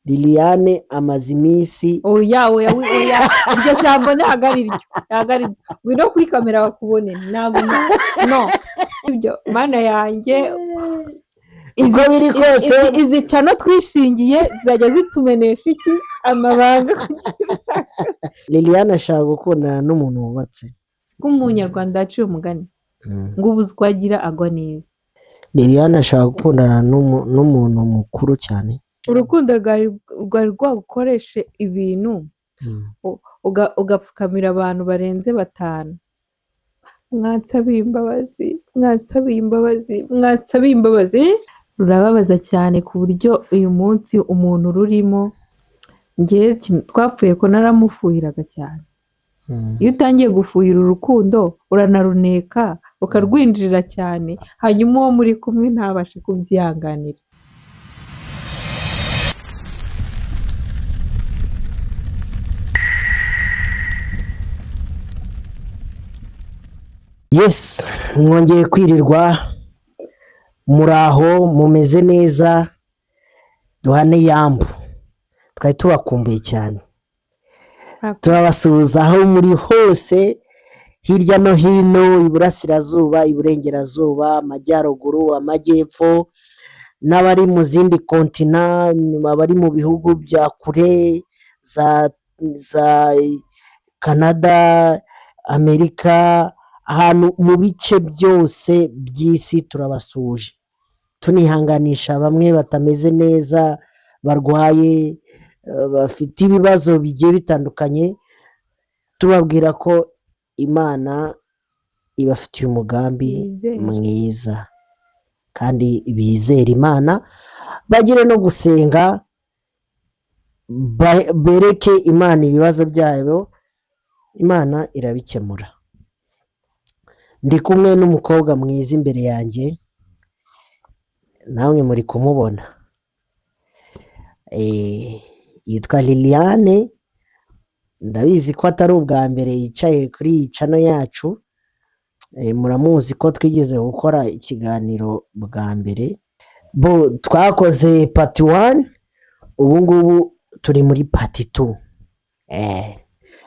Liliane amaze iminsi. Oya oya oya, iryo jambo ntabwo ari ryo, ntabwo ari ryo. Ngwino kuri kamera bakubone. Ntabwo, no, ibyo Mana yanjye. Uko biri kose izi cano twishingiye zizajya zitumenesha iki amabanga. Liliane ashaka gukundana n'umuntu wubatse. Ko umunyarwanda yaciye umugani ngo ubuze uko agira agwa neza. Liliane ashaka gukundana n'umuntu mukuru cyane. Urukundo rwari rwagukoreshe ibintu ugapfukamira abantu barenze 5. Mwansabiye imbabazi, mwansabiye imbabazi, mwansabiye imbabazi. Rurababaza cyane ku buryo uyu munsi umuntu rurimo, njye twapfuye ko naramufuhiraga cyane. Iyo utangiye gufuhira urukundo uranaruneka ukarwinjirira cyane, hanyuma uwo muri kumwe ntabashe kubyihanganira. Yes, mwongeye kwirirwa, muraho mumeze neza, duhane yambu. Twari tubakumbuye cyane. Turabasuhuza aho muri hose, hirya no hino, iburasirazuba, iburengerazuba, amajyaruguru, amajyepfo, n'abari mu zindi kontina, abari mu bihugu bya kure za Canada, Amerika, ahantu mu bice byose by'isi turabasuhuje. Tunihanganisha bamwe batameze neza, barwaye, bafite ibibazo bigiye bitandukanye, tubabwira ko Imana ibafitiye umugambi mwiza kandi bizera Imana, bagire no gusenga, bereke Imana ibibazo byabo, Imana irabikemura. Ndi kumwe n'umukobwa mwiza imbere yanjye, namwe muri kumubona. Yitwa Liliane. Ndabizi ko atari ubwa mbere yicaye kuri iyi channel yacu. Muramuzi ko twigeze gukora ikiganiro bwa mbere. Bo twakoze part 1, ubu ngubu turi muri part 2.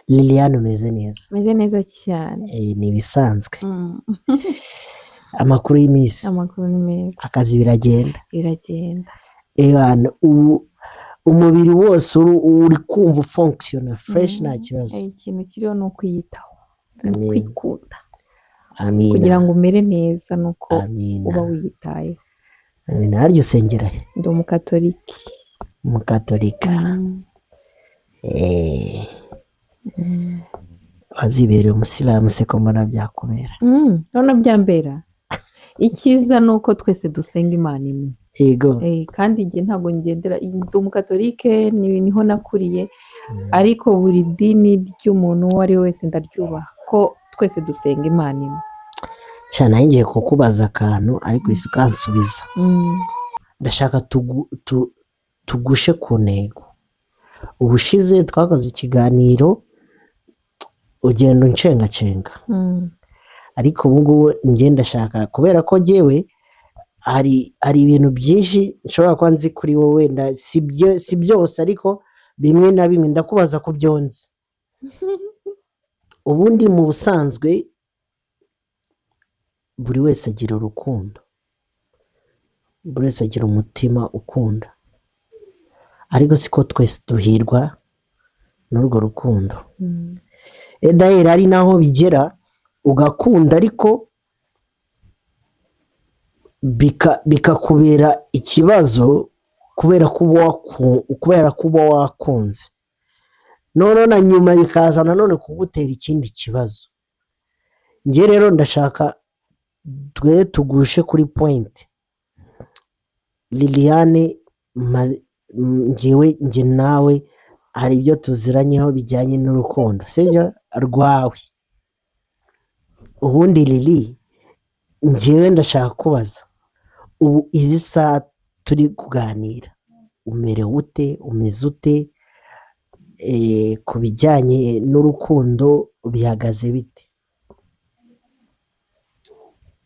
Liliane umeze neza? Meze neza cyane. Ni ibisanzwe. Amakuru y'iminsi. Amakuru ni meza. Akazi biragenda. Biragenda. Umubiri wose uri kumva functiona fresh, nta kibazo. Ikintu kiriho ni ukwiyitaho, ni ukwikunda. Amina. Kugira ngo umere neza nuko uba wiyitayeho. Amina. Harya usengera he? Ndi umukatoliki. Umukatolika. Wazibereye umusilamu se ko mbona byakubera? Ndabona byambera. Icyiza ni uko twese dusenga Imana imwe. Yego. Kandi njye ntabwo ngendera, ndi umukatolike, niho nakuriye, ariko buri dini ry'umuntu uwo ari we wese ndaryubaha ko twese dusenga Imana imwe. Cyane ngiye kukubaza akantu ariko isi ukansubiza. Ndashaka tugushe ku ntego. Ubushize twakoze ikiganiro ugenda uncengacenga, ariko ubu ngubu njye ndashaka, kubera ko jyewe hari ibintu byinshi nshobora kuba nzi kuri wowe, wenda si byose ariko bimwe na bimwe ndakubaza ku byo nzi. Ubundi mu busanzwe buri wese agira urukundo, buri wese agira umutima ukunda, ariko siko twese duhirwa n'urwo rukundo. Edahera ari naho bigera ugakunda ariko bikakubera ikibazo kubera kuba wakunze, none na nyuma bikaza nanone kugutera ikindi kibazo. Njye rero ndashaka twe tugushe kuri point. Liliane, njyewe njye nawe hari ibyo tuziranyeho bijyanye n'urukundo, sibyo rwawe. Ubundi Lili, njyewe ndashaka kubaza, ubu izi saha turi kuganira umerewe ute, umeze ute, ku bijyanye n'urukundo bihagaze bite?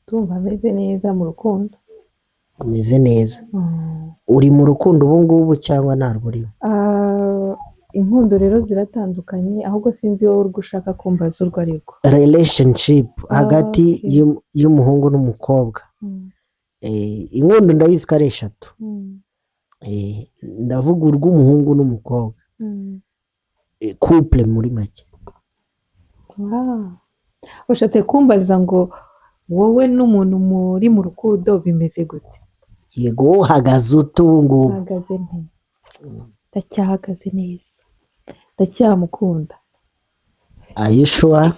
Ndumva meze neza mu rukundo. Umeze neza. Uri mu rukundo ubu ngubu cyangwa ntarwo urimo? Inkundo rero ziratandukanye, ahubwo sinzi wowe urwo ushaka kumbaza urwo arirwo. Relationship hagati y'umuhungu n'umukobwa. Inkundo ndabizi ko ari 3. Ndavuga urw'umuhungu n'umukobwa. Couple muri make. Ushatse kumbaza ngo wowe n'umuntu muri mu rukundo bimeze gute? Yego, uhagaze ute ubu ngubu? Mpagaze nte? Ndacyahagaze neza, ndacyamukunda. Are you sure?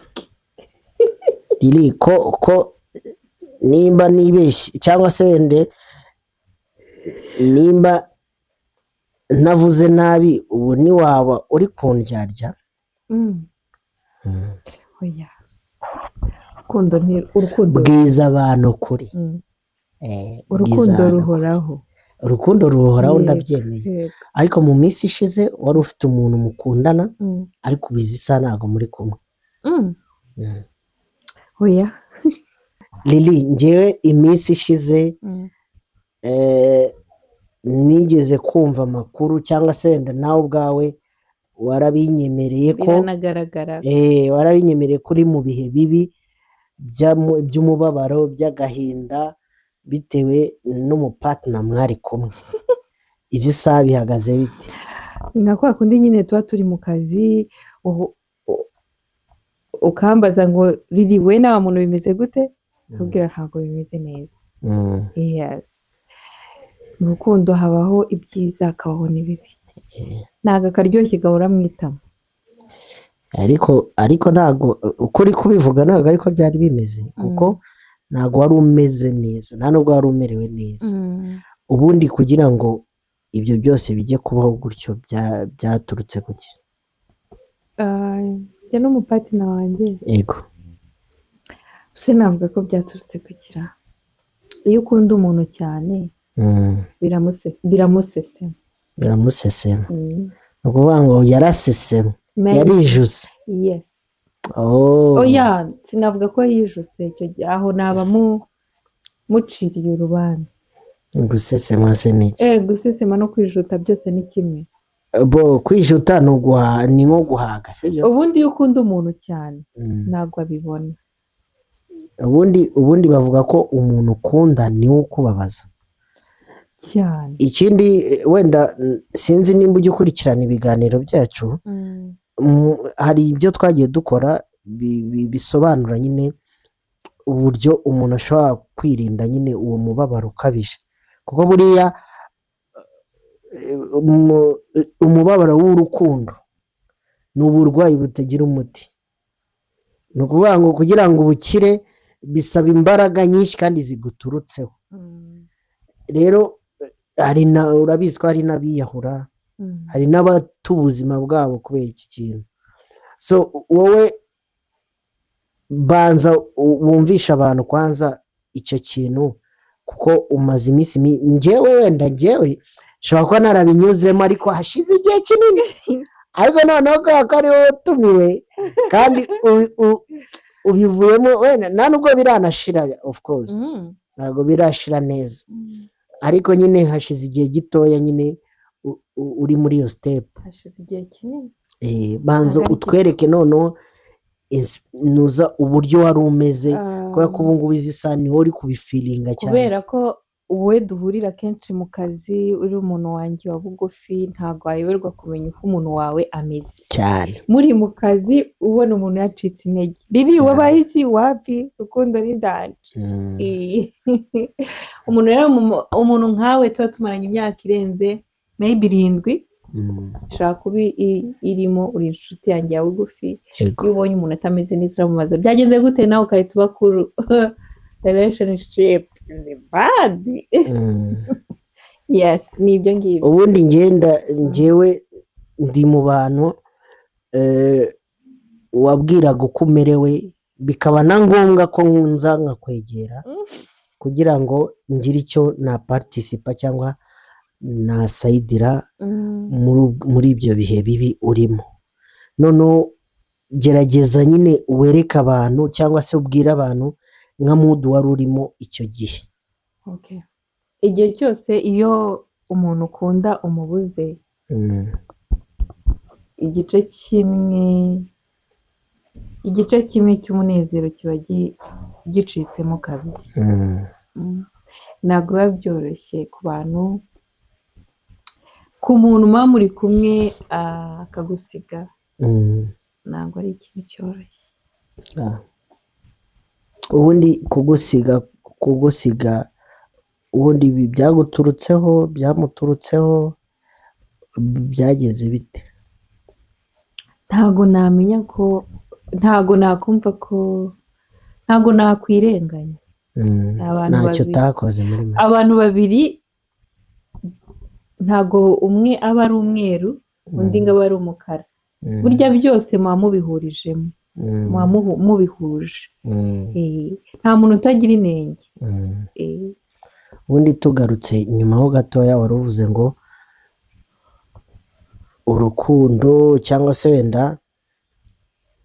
Lili, ko nimba nibeshye cyangwa se wende nimba navuze nabi, ubu ntiwaba uri kundyarya? Oya, urukundo ni urukundo. Bwiza abantu kuri. Urukundo ruhoraho. Urukundo ruhoraho, ndabyemeye. Ariko mu minsi ishize wari ufite umuntu mukundana, ariko ubu izi saha ntabwo muri kumwe. Oya. Lili, njyewe iminsi ishize nigeze kumva amakuru, cyangwa se wenda nawe ubwawe warabinyemereye ko biranagaragara. Warabinyemereye ko uri mu bihe bibi by'umubabaro, by'agahinda, bitewe n'umupartner mwari kumwe. Izi saha bihagaze bite? Nka kwa kundi nyine tuba turi mu kazi, ukambaza ngo Lili we nawe muntu bimeze gute? Nkubwira ntabwo bimeze neza. Yes. Mu rukundo habaho ibyiza hakabaho n'ibibi. Ntabwo akaryoshye gahora mu itama. Ariko ntabwo uko uri kubivuga ntabwo ariko byari bimeze, kuko ntabwo wari umeze neza, nta nubwo wari umerewe neza. Ubundi kugira ngo ibyo byose bijye kubaho gutyo byaturutse kuki? Njye n'umupartner wanjye. Yego. Se navuga ko byaturutse kukira. Iyo ukunda umuntu cyane, biramusesema. Biramusesema. Ni ukuvuga ngo yarasesema, yarijuse. Yes. Oya, sinavuga ko yijuse icyo gihe, aho naba muciriye urubanza. Gusesema se ni iki? Gusesema no kwijuta byose ni kimwe. Bo kwijuta ni nko guhaga, sibyo? Ubundi iyo ukunda umuntu cyane ntabwo abibona. Ubundi bavuga ko umuntu ukunda niwe ukubabaza cyane. Ikindi wenda sinzi nimba ujya ukurikirana ibiganiro byacu, hari ibyo twagiye dukora bisobanura nyine uburyo umuntu ashobora kwirinda nyine uwo mubabaro ukabije, kuko buriya umubabaro w'urukundo ni uburwayi butagira umuti. Ni ukuvuga ngo kugira ngo ubukire bisaba imbaraga nyinshi kandi ziguturutseho. Rero hari na urabizi ko hari n'abiyahura, hari n'abata ubuzima bwabo kubera iki kintu. So wowe banza wumvisha abantu kwanza icyo kintu, kuko umaze iminsi njyewe wenda njyewe nshobora kuba narabinyuzemo ariko hashize igihe kinini, ariko noneho kubera ko ari wowe utumiwe kandi ubivuyemo, wenda nta nubwo biranashira, of course ntabwo birashira neza, ariko nyine hashize igihe gitoya nyine uri muri iyo step. Hashize igihe kinini. Banza utwereke noneho nuza uburyo wari umeze, kubera ko ubu ngubu izi saha niho uri kubifeelinga cyane. Kubera ko wowe duhurira kenshi mu kazi, uri umuntu wanjye wa bugufi, ntabwo wayoberwa kumenya uko umuntu wawe ameze cyane. Muri mu kazi ubona umuntu yacitse intege, Lili wabaye iki, wapi, urukundo ni danger. Umuntu rero umuntu nkawe tuba tumaranye imyaka irenze maybe 7, ushobora kuba irimo, uri inshuti yanjye ya bugufi. Iyo ubonye umuntu atameze neza uramubaza byagenze gute, nawe ugahita uba kuru relationship is bad. Yes, ni ibyo ngibyo. Ubundi ngenda njyewe ndi mu bantu wabwiraga uko umerewe, bikaba na ngombwa ko nza nkakwegera kugira ngo ngire icyo na participa cyangwa nasayidira muri ibyo bihe bibi urimo. Noneho gerageza nyine wereke abantu cyangwa se ubwire abantu nka mood wari urimo icyo gihe. Okay. Igihe cyose iyo umuntu ukunda umubuze, igice kimwe cy'umunezero kiba gicitsemo kabiri. Ntabwo biba byoroshye ku bantu, ku muntu muba muri kumwe akagusiga. Ntabwo ari ikintu cyoroshye. Ah. Ubundi kugusiga ubundi ibi byaguturutseho, byamuturutseho, byagenze bite? Ntabwo namenya ko, ntabwo nakumva ko, ntabwo nakwirenganya. Abantu Ntacyo babiri. utakoze muri make. Abantu babiri, ntabwo umwe aba ari umweru, undi ngo abe ari umukara. Burya byose muba mubihurijemo, muba mubihuje. Nta muntu utagira inenge. Ubundi tugarutse nyuma ho gatoya, wari uvuze ngo urukundo cyangwa se wenda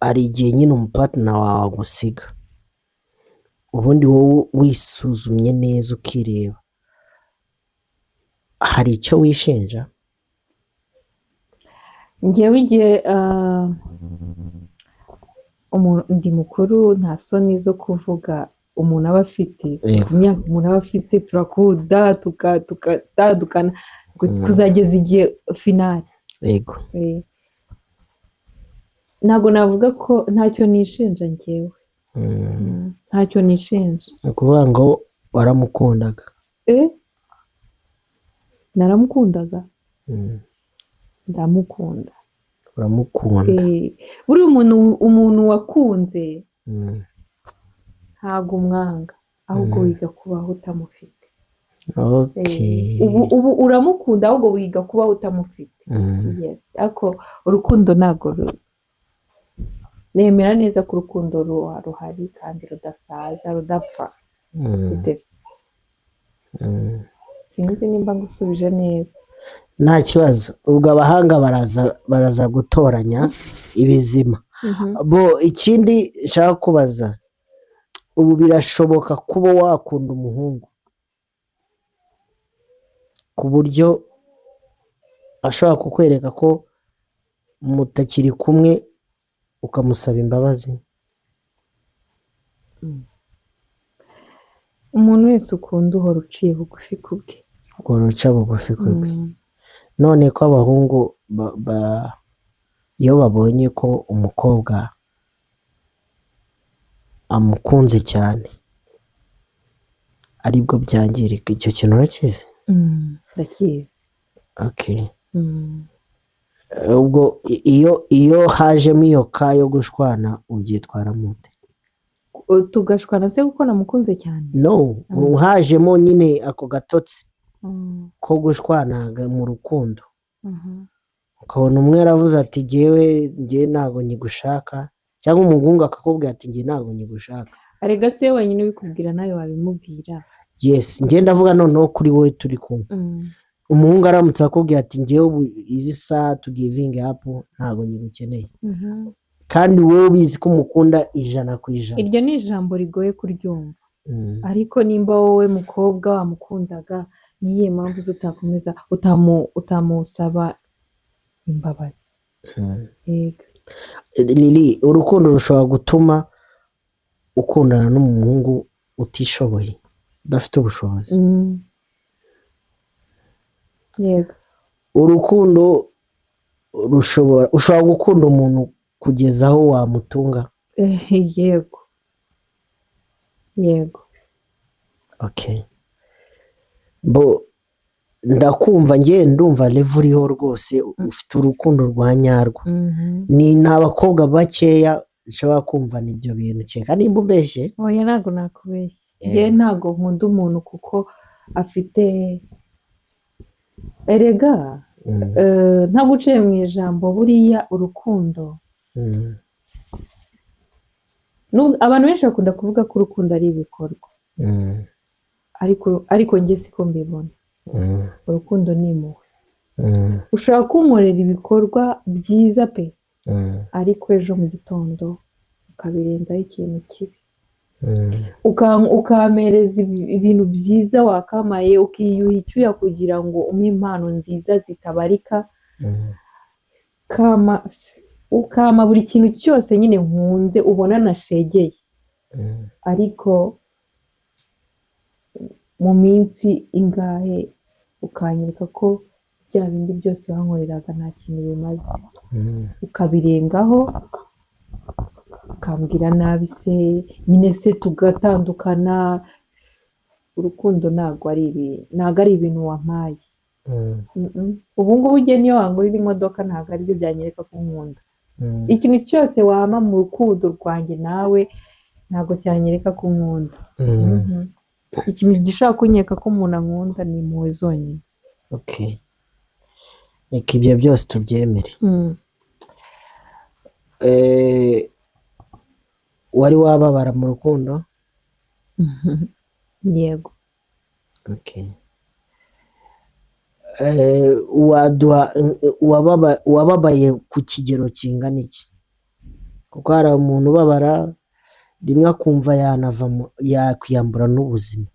hari igihe nyine umupartner wawe agusiga. Ubundi wowe wisuzumye neza ukireba, hari icyo wishinja? Njyewe igihe umuntu, ndi mukuru, nta soni zo kuvuga umuntu aba afite. Ku myaka umuntu aba afite, turakunda tugatandukana kuzageza igihe finale. Ntabwo navuga ko ntacyo nishinja njyewe. Ntacyo nishinja. Ni ukuvuga ngo waramukundaga? Naramukundaga. Ndamukunda. Uramukunda. Buriya umuntu wakunze ntabwo umwanga, ahubwo wiga kubaho utamufite. Ubu uramukunda, ahubwo wiga kubaho utamufite. Yes, ariko urukundo ntabwo nemera neza ko urukundo ruhari kandi rudasaza, rudapfa. Gute se? Sinzi nimba ngusubije neza. Nta kibazo, ubwo abahanga baraza gutoranya ibizima. Bo ikindi nshaka kubaza, ubu birashoboka kuba wakunda umuhungu ku buryo ashobora kukwereka ko mutakiri kumwe, ukamusaba imbabazi? Umuntu wese ukunda uhora uciye bugufi ku bwe. Uruca bugufi ku bwe. None ko abahungu iyo babonye ko umukobwa amukunze cyane aribwo byangirika, icyo kintu urakizi? Ndakizi. Okay. Ubwo iyo hajemo iyo ka yo gushwana, ubyitwaramo ute? Tugashwana se kuko namukunze cyane? No, hajemo nyine ako gatotsi ko gushwana mu rukundo, ukabona umwe aravuze ati: "Jyewe, njye ntabwo nkigushaka," cyangwa umuhungu akakubwira ati: "Njye ntabwo nkigushaka." Arega se wenyine ubikubwira, nawe wabimubwira. Yes, njye ndavuga noneho kuri wowe turi kumwe. Umuhungu aramutse akubwira ati: "Njyewe ubu izi saha tugivinge up, ntabwo nkigukeneye," kandi wowe ubizi ko umukunda 100%. Iryo ni ijambo rigoye kuryumva. Ariko nimba wowe mukobwa wamukundaga, niyihe mpamvu zo utakomeza utamusaba imbabazi? Yego. Lili, urukundo rushobora gutuma ukundana n'umuhungu utishoboye, udafite ubushobozi? Yego. Urukundo rushobora, ushobora gukunda umuntu kugeza aho wamutunga? Yego. Okay, bo ndakumva, ngiye ndumva level uriho rwose, ufite urukundo rwa nyarwo. Ni abakobwa bakeya nshobora kumva ibyo bintu, kereka nimba umbeshye. Oya, ntabwo nakubeshya. Njye ntabwo nkunda umuntu kuko afite, erega ntabwo uciye mu ijambo, buriya urukundo abantu benshi bakunda kuvuga ko urukundo ari ibikorwa, ariko njye siko mbibona. Urukundo ni impuhwe. Ushobora kunkorera ibikorwa byiza pe, ariko ejo mu gitondo ukabirenzaho ikintu kibi. Ukampereza ibintu byiza wakamaye, ukiyuha icyuya kugira ngo umpe impano nziza zitabarika, ukama buri kintu cyose nyine nkunze ubona nashegeye. Ariko mu minsi ingahe ukanyereka ko bya bindi byose wankoreraga nta kintu bimaze, ukabirengaho, ukambwira nabi se nyine se tugatandukana. Urukundo ntabwo ari ibintu wampaye. Ubu ngubu ugiye niyo wangurira imodoka ntabwo aribyo byanyereka ko nkunda. Ikintu cyose wampa mu rukundo rwanjye nawe ntabwo cyanyereka ko nkunda. Ikintu gishobora kunyereka ko umuntu ankunda ni impuhwe zonyine. Okay, reka ibyo byose tubyemere. Wari wababara mu rukundo? Yego. Okay. Wababaye ku kigero kingana iki? Kuko hari umuntu ubabara rimwe akumva yanava yakwiyambura n'ubuzima.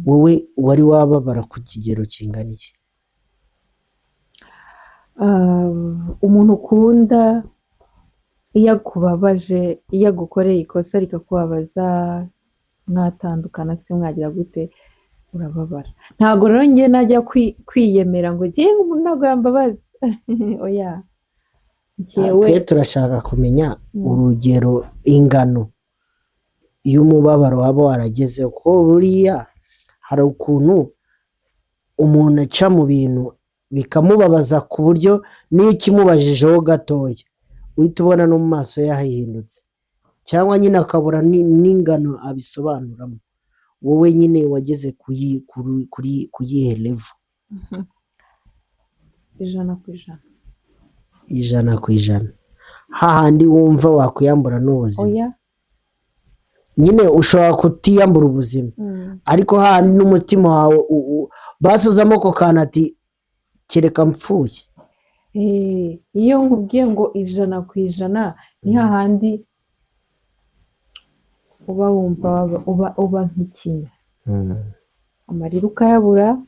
Wowe wari wababara ku kigero kingana iki? Umuntu ukunda iyo akubabaje, iyo agukoreye ikosa rikakubabaza, mwatandukana se mwagira gute, urababara. Ntabwo rero njye najya kwiyemera ngo njye umuntu ntabwo yambabaza. Oya, twe turashaka kumenya urugero, ingano y'umubabaro waba warageze, kuko buriya hari ukuntu umuntu aca mu bintu bikamubabaza ku buryo n'iyo ukimubajijeho gatoya uhita ubona no mu maso ye hahindutse, cyangwa nyine akabura n'ingano abisobanuramo. Wowe nyine wageze kuyihe level? 100%. 100%. Hahandi wumva wakwiyambura n'ubuzima. Oya. Nyine ushobora kutiyambura ubuzima, ariko hahandi n'umutima wawe basuzamo ako kantu ati kereka mpfuye. Iyo nkubwiye ngo 100% ni hahandi uba wumva uba nk'ikinya, amarira ukayabura,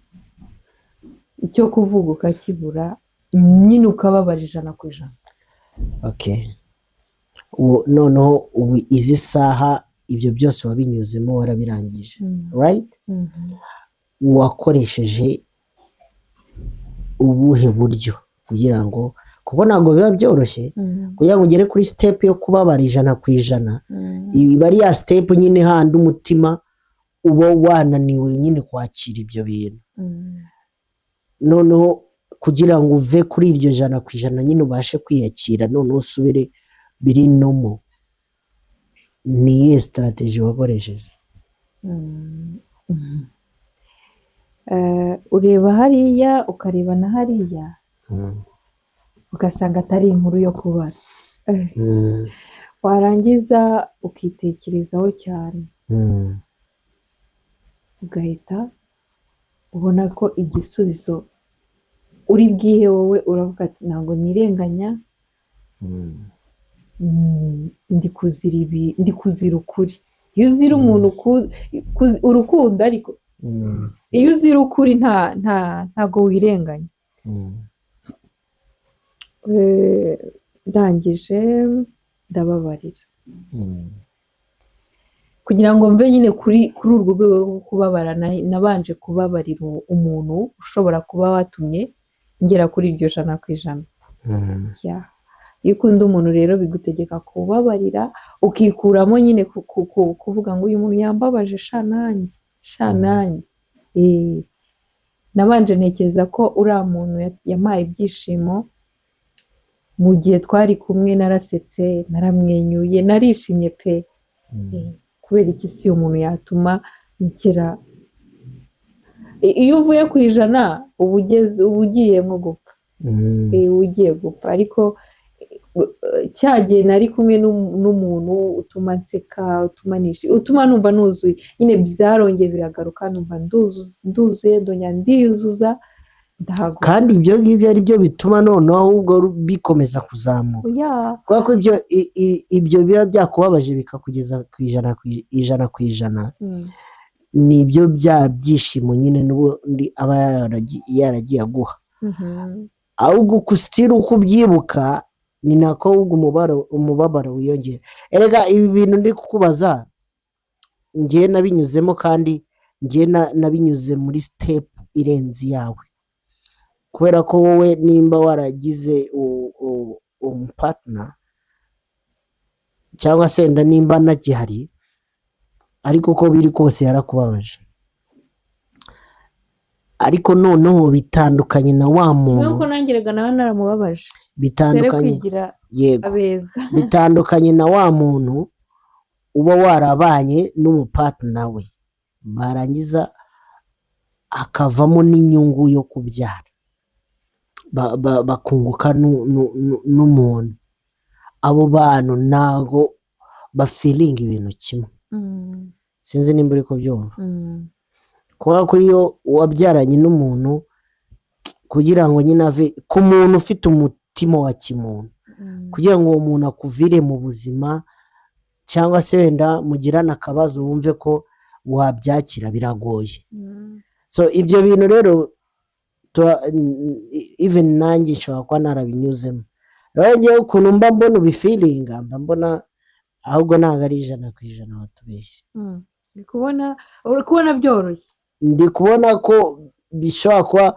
icyo kuvuga ukakibura, nyine ukababara 100%. Okay. Noneho ubu izi saha ibyo byose wabinyuzemo warabirangije, right? Wakoresheje ubuhe buryo kugira ngo, kuko ntabwo biba byoroshye kugira ngo ugere kuri step yo kubabara 100%, iba ari ya step nyine handi umutima uba wananiwe nyine kwakira ibyo bintu. Noneho kugira ngo uve kuri iryo 100% nyine ubashe kwiyakira, noneho usubire biri nomo, ni iyihe strategy wakoresheje? Ureba hariya ukareba na hariya, ugasanga atari inkuru yo kubara. Warangiza ukitekerezaho cyane, ugahita ubona ko igisubizo uri bwihe wowe, uravuga ati ntabwo nirenganya, ndi kuzira ibi, ndi kuzira ukuri. Iyo uzira umuntu urukundo, ariko iyo uzira ukuri ntago wirenganya. Ndangije ndababarira kugira ngo mve nyine kuri urwo rwego rwo kubabara. Nabanje kubabarira umuntu ushobora kuba watumye ngera kuri iryo 100%. Iyo ukunda umuntu rero bigutegeka kubabarira, ukikuramo nyine kuvuga ngo uyu muntu yambabaje, sha nanjye, sha nanjye. Nabanje ntekereza ko uriya muntu yampaye ibyishimo mu gihe twari kumwe, narasetse, naramwenyuye, narishimye pe. Kubera iki si umuntu yatuma nkira? Iyo uvuye ku 100 uba ugiye nko gupfa, ugiye gupfa. Ariko cya gihe nari kumwe n'umuntu utuma nseka, utuma nishima, utuma numva nuzuye, nyine byarongeye biragaruka, numva nduzuye, ndongera ndiyuzuza. Ndahaguruka. Kandi ibyo ngibyo ari byo bituma noneho ahubwo bikomeza kuzamuka, kubera ko ibyo biba byakubabaje bikakugeza ku 100%. Nibyo bya byishimo nyine n'ubundi aba yaragiye aguha. Ahubwo still uko ubyibuka ni nako ahubwo umubabaro wiyongera. Erega ibi bintu ndi kukubaza njye nabinyuzemo, kandi njye nabinyuze muri step irenze iyawe, kubera ko wowe nimba waragize umupartner cyangwa se wenda nimba anagihari, ariko uko biri kose yarakubabaje, ariko noneho bitandukanye na wa muntu. Nuko nanjye rega nawe naramubabaje. Dore Bitandukanye kwigira yego abeza. Bitandukanye na wa muntu uba warabanye n'umupartner we, barangiza hakavamo n'inyungu yo kubyara, bakunguka n'umuntu. Abo bantu ntago bafeelinga ibintu kimwe. Sinzi nimba uri kubyumva. Kubera ko iyo wabyaranye n'umuntu, kugira ngo nyine ave ku muntu ufite umutima wa kimuntu, kugira ngo uwo muntu akuvire mu buzima cyangwa se wenda mugirane akabazo wumve ko wabyakira, biragoye. So ibyo bintu rero even nanjye nshobora kuba narabinyuzemo. Rero ngewe ukuntu mba mbona ubifeelinga, mba mbona ahubwo ntabwo ari 100% watubeshye. Uri kubona, uri kubona byoroshye. Ndi kubona ko bishobora kuba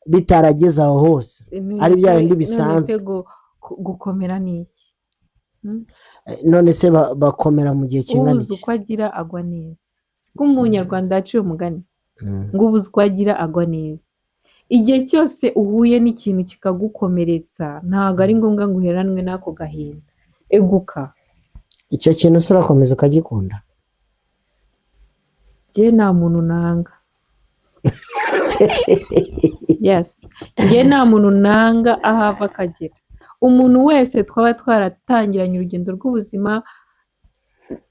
bitarageze aho hose, ari bya bindi None bisanzwe. se gukomera ni iki? None se bakomera mu gihe kingana Ubuze iki? uko agira agwa neza. Siko umunyarwanda yaciye umugani ngo ubuze uko agira agwa neza. Igihe cyose uhuye n'ikintu kikagukomeretsa, ntabwo ari ngombwa ngo uheranwe n'ako gahinda, eguka. Icyo kintu se urakomeza ukagikunda? Njye nta muntu nanga. Yes, njye nta muntu nanga aho ava akagera. Umuntu wese twaba twaratangiranye urugendo rw'ubuzima,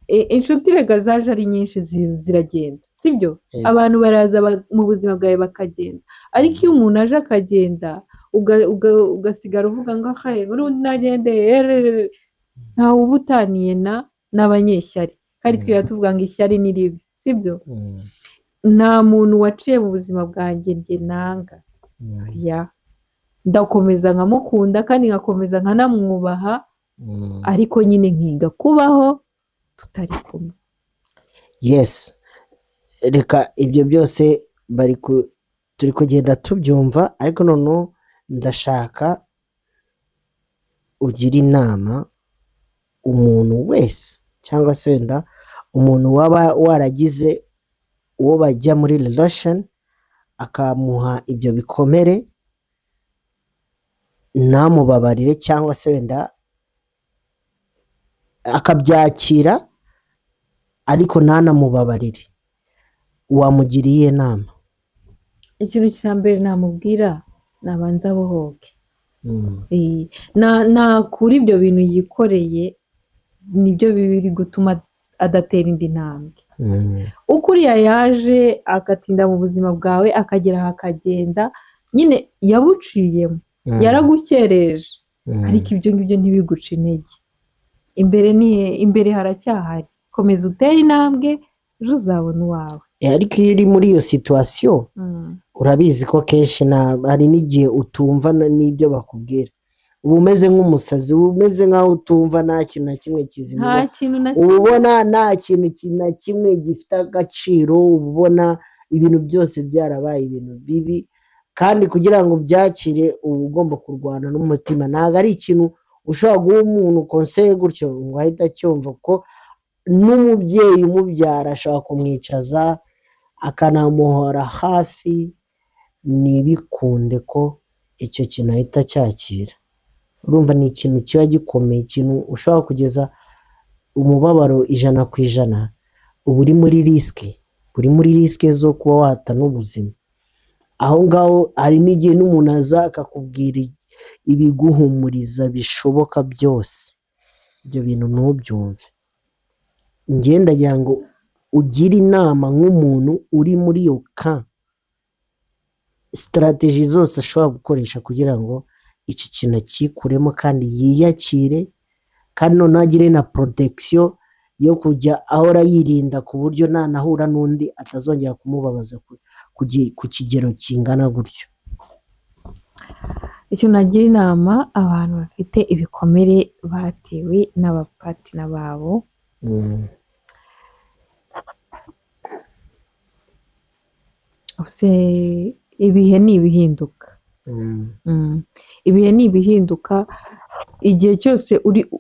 inshuti rega zaje ari nyinshi ziragenda, sibyo? Yego. Abantu baraza mu buzima bwawe bakagenda, ariko iyo umuntu aje akagenda ugasigara uvuga ngo haye n'undi nagende ererere, ntawe uba utaniye na n'abanyeshyari, kandi twirirwa tuvuga ngo ishyari ni ribi, sibyo? Nta muntu waciye mu buzima bwanjye njye nanga. Ya, ndakomeza nkamukunda kandi nkakomeza nkanamwubaha, ariko nyine nkiga kubaho tutari kumwe. Yes, reka ibyo byose bari turi kugenda tubyumva, ariko noneho ndashaka ugira inama umuntu wese cyangwa se wenda umuntu waba waragize uwo bajya muri relation akamuha ibyo bikomere, ntamubabarire cyangwa se wenda akabyakira ariko ntanamubabarire, wamugiriye inama? Ikintu cya mbere namubwira, nabanza abohoke. Nakura ibyo bintu yikoreye, nibyo biri gutuma adatera indi ntambwe. Uko uriya yaje agatinda mu buzima bwawe, akagera aha akagenda, nyine yabuciyemo, yaragukereje, ariko ibyo ngibyo ntibiguce intege. Imbere ni imbere, haracyahari. Komeza utere intambwe, ejo uzabona uwawe. Ariko iyo uri muri iyo situation, urabizi ko kenshi hari n'igihe utumva n'ibyo bakubwira, uba umeze nk'umusazi, uba umeze nk'aho utumva nta kintu na kimwe kizima. Nta kintu na Uba kimwe. ubona nta kintu na kimwe gifite agaciro, uba ubona ibintu byose byarabaye ibintu bibi, kandi kugira ngo ubyakire uba ugomba kurwana n'umutima. Ntabwo ari ikintu ushobora guha umuntu conseil gutyo ngo ahite acyumva, kuko n'umubyeyi umubyara ashobora kumwicaza akanamuhora hafi, ntibikunde ko icyo kintu ahita acyakira. Urumva ni ikintu kiba gikomeye, ikintu ushobora kugeza umubabaro 100%, uba uri muri risque, uri muri risque zo kuba wata n'ubuzima aho ngaho. Hari n'igihe n'umuntu aza akakubwira ibiguhumuriza bishoboka byose, ibyo bintu ntubyumve. Njye ndagira ngo ugire inama nk'umuntu uri muri iyo cas. strategy zose ashobora gukoresha kugira ngo iki kintu akikuremo kandi yiyakire, kandi noneho agire na protection yo kujya ahora yirinda ku buryo nanahura n'undi atazongera kumubabaza ku kigero kingana gutyo. Icyo nagira inama abantu bafite ibikomere batewe n'abapatina babo, ibihe ni ibihinduka. Ibihe ni ibihinduka, igihe cyose uri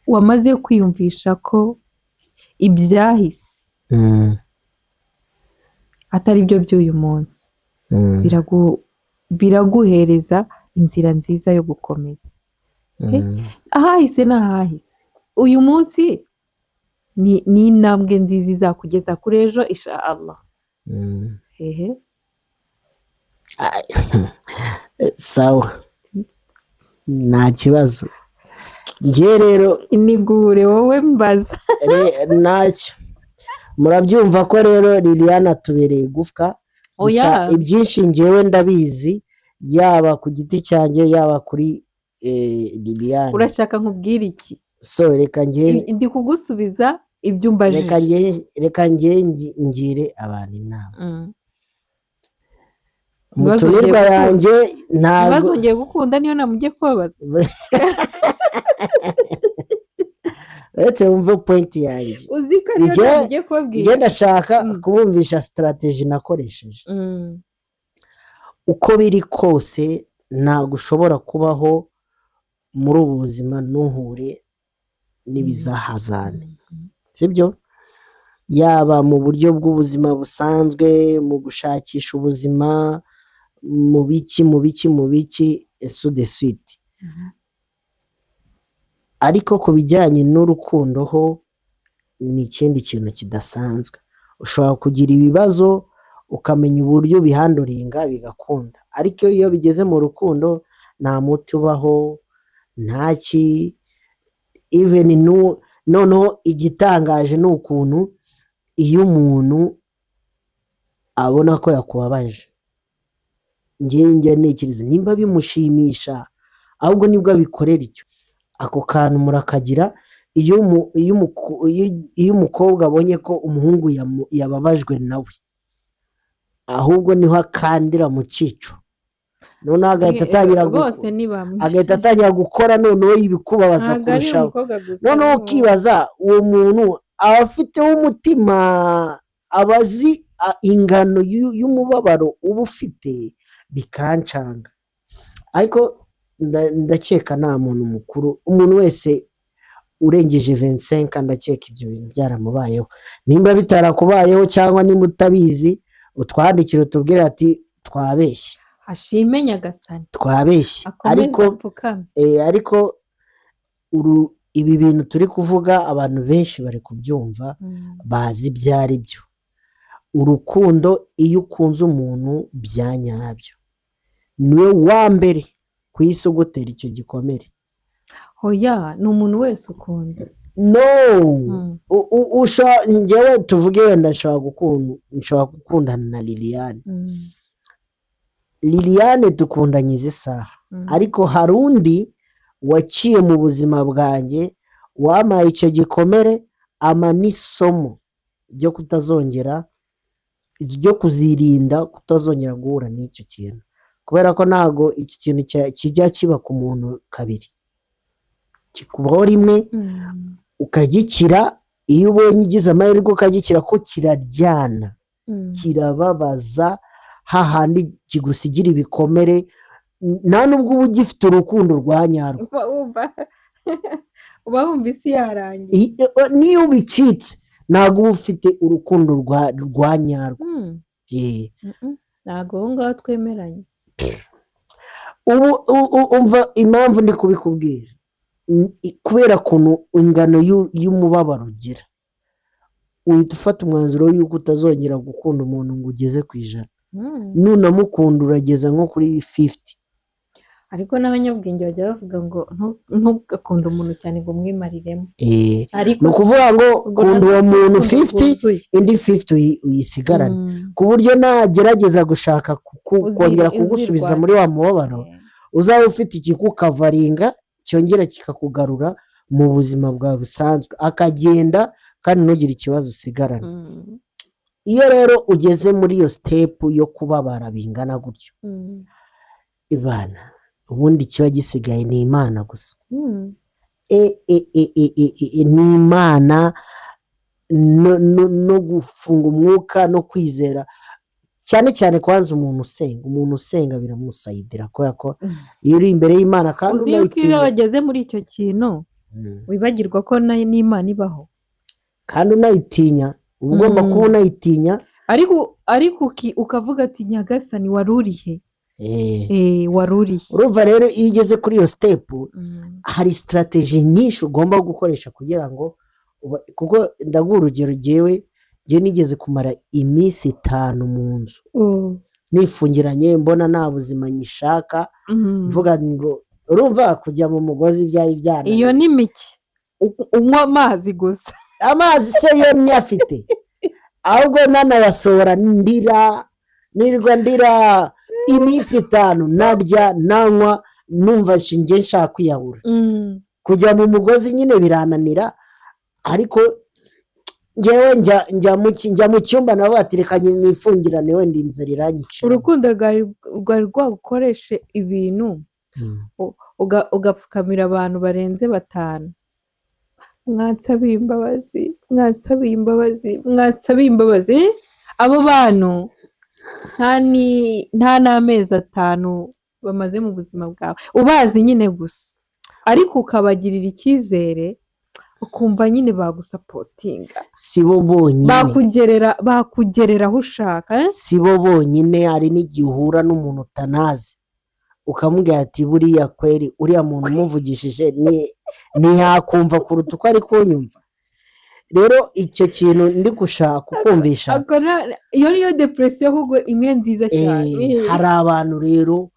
wamaze kwiyumvisha ko ibyahise atari byo by'uyu munsi, biraguhereza inzira nziza yo gukomeza. Ahahise n'ahahise, uyu munsi ni intambwe nziza izakugeza kuri ejo insha Allah. Ehe. Sawa, nta kibazo. Njye rero inigure wowe mbaza ntacyo. Murabyumva ko rero Liliane atubereye igufwa. Gusa ibyinshi njyewe ndabizi, yaba ku giti cyanjye yaba kuri Liliane. Urashaka nkubwire iki? So reka njye ndi kugusubiza ibyo umbajije. Reka njye ngire abantu inama. Mutumirwa yanjye ntabwo ntibazongeye gukunda, niyo namugiye kubabaza. Uretse wumve point yanjye, uzi ko ariyo namugiye kubabwira. Njye ndashaka kubumvisha strategy nakoresheje. Uko biri kose ntabwo ushobora kubaho muri ubu buzima ntuhure n'ibizahazane, sibyo? Yaba mu buryo bw'ubuzima busanzwe, mu gushakisha ubuzima, mu biki mu biki mu biki, et de suite. Ariko ku bijyanye n'urukundo ho ni ikindi kintu kidasanzwe. Ushobora kugira ibibazo ukamenya uburyo bihanduringa bigakunda, ariko iyo bigeze mu rukundo nta muti ubaho, nta ki even noneho igitangaje ni ukuntu iyo umuntu abona ko yakubabaje, njye ntekereza nimba bimushimisha ahubwo nibwo abikorera icyo. Ako kantu murakagira. Iyo umukobwa abonye ko umuhungu yababajwe nawe, ahubwo niho akandira mu cyico, noneho agahita atangira gukora noneho ibikubabaza kurushaho. Noneho ukibaza uwo muntu aba afiteho umutima, aba azi ingano y'umubabaro uba ufite, bikancanga. Ariko ndakeka nta muntu mukuru, umuntu wese urengeje 25 ndakeka ibyo bintu byaramubayeho. Nimba bitarakubayeho cyangwa nimba utabizi, utwandikire utubwire ati twabeshye. Ashime Nyagasani, twabeshye. Ariko ibi bintu turi kuvuga abantu benshi bari kubyumva, bazi ibyo ari byo. Urukundo iyo ukunze umuntu bya nyabyo, niwe wa mbere ku isi ugutera icyo gikomere. Oya, ni umuntu wese ukunda. No, njyewe tuvuge wenda nshobora gukundana na Liliane. Liliane dukundanye izi saha, ariko hari undi waciye mu buzima bwanjye wampaye icyo gikomere, ama n'isomo ryo kutazongera, ryo kuzirinda kutazongera guhura n'icyo kintu, kubera ko ntago iki kintu kijya kiba ku muntu kabiri, kikubaho rimwe ukagikira. Iyo ubonye ugize amahirwe ukagikira, ko kiraryana, kirababaza, hahandi kigusigira ibikomere, nta nubwo uba ugifite urukundo rwa nyarwo, uba wumva isi yarangiye. Niyo ubicitse ntabwo uba ufite urukundo rwa nyarwo. Ntabwo aho ngaho twemeranye. Ubu umva impamvu ndi kubikubwira, kubera ukuntu ingano y'umubabaro ugira, uhita ufata umwanzuro y'uko utazongera gukunda umuntu ngo ugeze ku 100. Nunamukunda urageza nko kuri 50. Ariko n'abanyabwenge bajya bavuga ngo ntugakunde umuntu cyane ngo umwimariremo. Ni ukuvuga ngo kunda uwo muntu 50, indi 50 uyisigarane, ku buryo nagerageza gushaka kongera kugusubiza muri wa mubabaro, uzaba ufite ikikukavaringa cyongera kikakugarura mu buzima bwawe busanzwe, akagenda kandi ntugire ikibazo usigarana. Iyo rero ugeze muri iyo step yo kubabara bingana gutyo, ibana ubundi kiba gisigaye ni Imana gusa. Ni Imana no gufunga umwuka no kwizera, cyane cyane kwanza umuntu usenga biramusayidira, kubera ko iyo uri imbere y'Imana kandi uzi yuko iyo wageze muri icyo kintu wibagirwa ko n'Imana ibaho, kandi unayitinya, uba ugomba kuba unayitinya, ariko ukavuga ati Nyagasani warurihe, warurihe. Urumva rero iyo ugeze kuri iyo step hari strategy nyinshi ugomba gukoresha kugira ngo, kuko ndaguha urugero, jyewe nigeze kumara iminsi 5 mu nzu nifungiranye, mbona nta buzima nyishaka, mvuga ngo urumva kujya mu mugozi byari byananiye. Iyo ni mike, unywa amazi gusa. Amazi se yo nyafite, ahubwo nanayasohora ndira, nirwa ndira iminsi 5, narya nanywa, numva nshinge nshaka kwiyahura. Kujya mu mugozi nyine birananira, ariko ngewe njya mu cyumba nabo batireka nifungirane, wenda inzara iranyica. Urukundo rwari rwagukoreshe ibintu, ugapfukamira abantu barenze 5. Mwansabiye imbabazi, mwansabiye imbabazi, mwansabiye imbabazi. Abo bantu nta n'amezi 5 bamaze mu buzima bwawe, ubazi nyine gusa, ariko ukabagirira icyizere, ukumva nyine bagusapotinga. Si bo bonyine bakugerera aho ushaka. Si bo bonyine, hari n'igihe uhura n'umuntu utanazi ukamubwira ati buriya kweri uriya muntu umuvugishije ntiyakumva kuruta uko ari kunyumva. Rero icyo kintu ndi gushaka kukumvisha, iyo niyo depression ahubwo imwe nziza cyane. Hari abantu rero